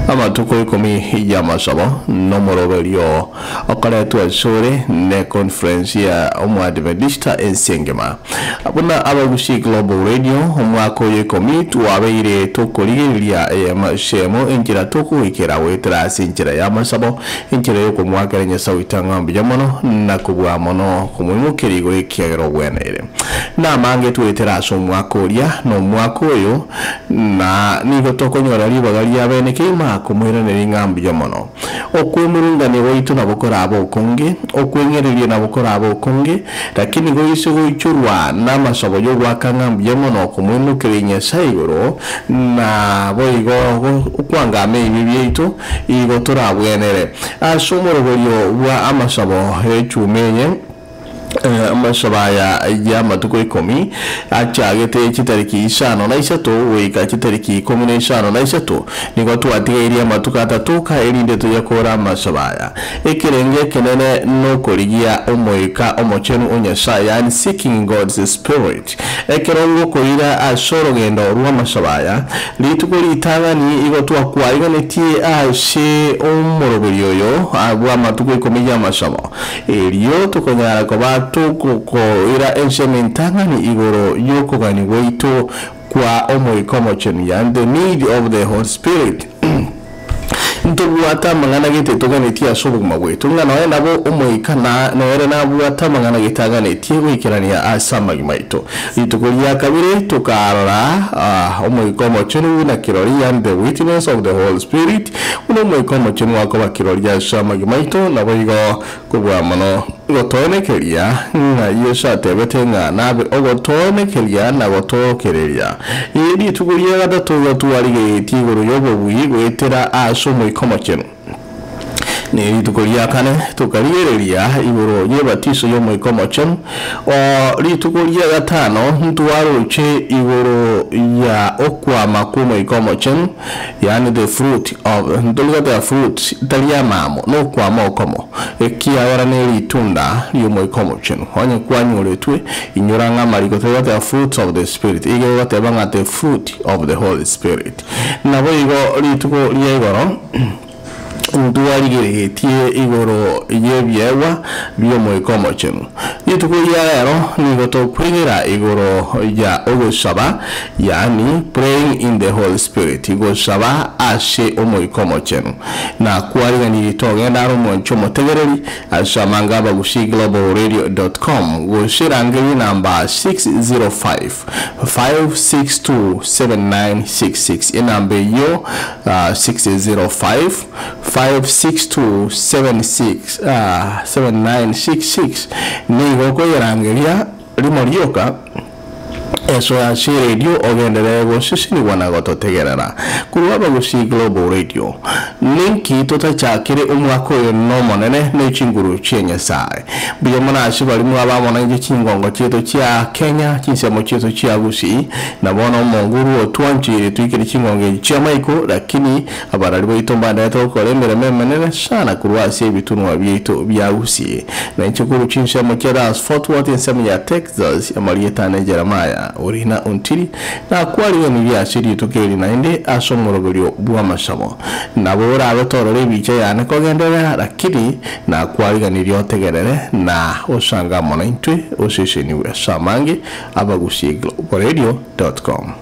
Amatuko ikomi y'amasabo nomoroberio okoretwa asore ne conference ya Omoadventista ense engima. Buna Abagusii Global Radio omwaka oyo ikomi twabeire tokorigereria eyemo enchera tokogoikera goetera ase enchera y'amasabo, enchera yokomoakera Nyasae oito ng'a mbuya mono na kobua mono komoimokeria igoro ekiagera ogweneire. Namange twetera ase omwaka oria na omwaka oyo, na nigo tokonyora ribaga ria bene keima komoiraneria ng'a mbuya mono. Okwemurungania gwaito nabo korabe okonge, okweng'ereria nabo korabe okonge, lakini goise goichorwa namasabo y'ogoaka ng'a mbuya mono komoimokereria Nyasae igoro, na boigo okwangama ebibe biaito, igo torabwenere. Ase omoroberio bwa amasabo y'echuma eye, Amasabo aya y'amatuko ikomi achagete chitariki isano na isato goika chitariki ikomi na isano na isato, nigo twatigairie amatuko atato oka erinde toyakore amasabo aya. Ekerengo ekenene nokorigia Omoika Omochenu o Nyasae, yaani seeking God's Spirit. Ekero ngokoira ase orogendo rw'amasabo aya, rituko ritang'ani igo twakwariganetie ase omoroberio oyo bw'amatuko ikomi y'amasabo. Erio tokonyara koba togokoira ensemo entang'ani igoro y'okogania gwaito kwa Omoika Omochenu, yaani the need of the Holy Spirit. Ntobwate amang'ana gete toganetie ase obogima bwaito, ng'a nonya nabo Omoika na nere nabwate amang'ana gete aganetie goikerania ase amagima aito. Rituko ria kabere tokarora Omoika Omochenu buna kirori, yaani the witness of the Holy Spirit, Buna Omoika Omochenu akoba kirori ase amagima aito, naboigo kobua mono gotoenekeria ng'a Yeso atebete ng'a nabe ogotoenekeria na gotookereria. Ee, rituko ria gatato igo twarigeretie igoro y'obobui goetera ase Omoika Omochenu. Ne rituko ria kane tokarigereria igoro y'ebatiso y'Omoika Omochenu. O rituko ria gatano ntwaroche igoro ya okwama kw'Omoika Omochenu. Yaani the fruit of, ntori goteba fruits, tari amamo, nokwama okomo, ekiagera neritunda ri'Omoika Omochenu. Onye kwanyoretwe, inyora ng'a amariko tari goteba fruits of the spirit, iga egoteba ng'a the fruit of the Holy Spirit. Naboigo rituko ria igoro, Ntwarigereretie igoro y'ebiegwa bi'Omoika Omochenu. Rituko ria rero nigo tokwegera igoro ya ogosaba, yaani praying in the Holy Spirit, gosaba ase Omoika Omochenu. Nakwariganirie togenda are omwanchi omotegereri ase amanga abagusii-global-radio.com gose rangeria enamba 605 562 7966 enamba eyio 605 562 76 7966 nigo okoyerangeria rimo rioka Esoe ase eredio ogenderere gosesenigwa na gototegerera korwa Abagusii Global Radio. Ninki totachakere omwaka oyo n'Omonene ne chinguru chia Nyasae? Mbuya mono ase baria mwaba amo nainche chingongo chiaito chia Kenya, chinsemo chiaito chia Gusii, na bono omonguru otwancheire toikere chingongo echi chi'amaiko, lakini abarari baito mbanderete gokora emeremo emenene sana korwa ase ebitunwa biaito bia Gusii. Nainche korwa chinsemo chia Dallas Fort Worth ensemo ya Texas, amarieta ane Jeremiah Orina Ontiri, nakwariganirie ase rituko eri naende ase omoroberio bw'amasabo. Nabo orabe torora ebicha yane kogenderera, lakini Nakwariganirie otegerere na osange amo naintwe, osesenigwe ase amange, abagusii global radio dot com.